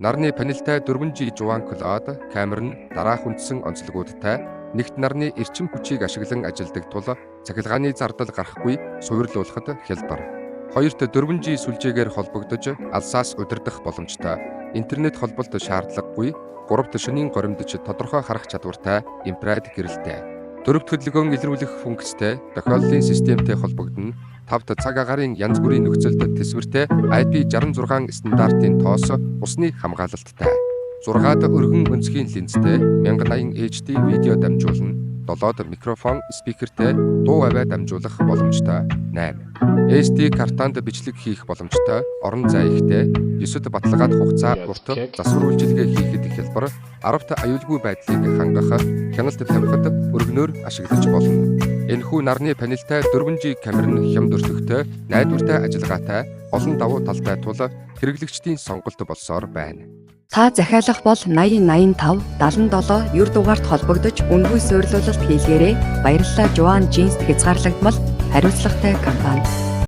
Нарны панелтай 4G Juan Cloud камер нь дараах үндсэн онцлогуудтай: нэгт, нарны эрчим хүчийг ашиглан ажилладаг тул цахилгааны зардал гарахгүй, суурилуулахад хялбар. Хоёрт, 4G сүлжээгээр холбогдож алсаас удирдах боломжтой. Интернет холболт шаардлагагүй. Гуравт, шөнийн горимдож тодорхой харах чадвартай инфраред гэрэлтэй. Дөрөвт, хөдөлгөөн илрүүлэх функцтэй, тохиоллын системтэй холбогдоно. Тавт, цаг агаарын янз бүрийн нөхцөлд тэсвэртэй, IP66 стандартын тоос усны хамгаалалттай. Зургаад, өргөн өнцгийн линзтэй 1080 HD видео дамжуулна. Долоод, микрофон, спикертэй, дуу авиа дамжуулах боломжтой. 8. SD картанд бичлэг хийх боломжтой, орон зай ихтэй. 9-д баталгаадах хугацаа урт, засвар үйлчилгээ хийхэд хялбар. 10-т аюулгүй байдлыг хангах, хяналт тавихад өргөнөөр ашиглаж болно. Энэхүү нарны панелтай 4G камер нь хямд өртөгтэй, найдвартай ажиллагаатай, олон давуу талтай тул хэрэглэгчдийн сонголт болсоор байна. Та захиалах бол 80 85 77 90 дугаарт холбогдож үнэгүй суурилуулалт хийлгээрэй. Баярлалаа. Жуан Джинст хязгаарлагдмал хариуцлагатай компани.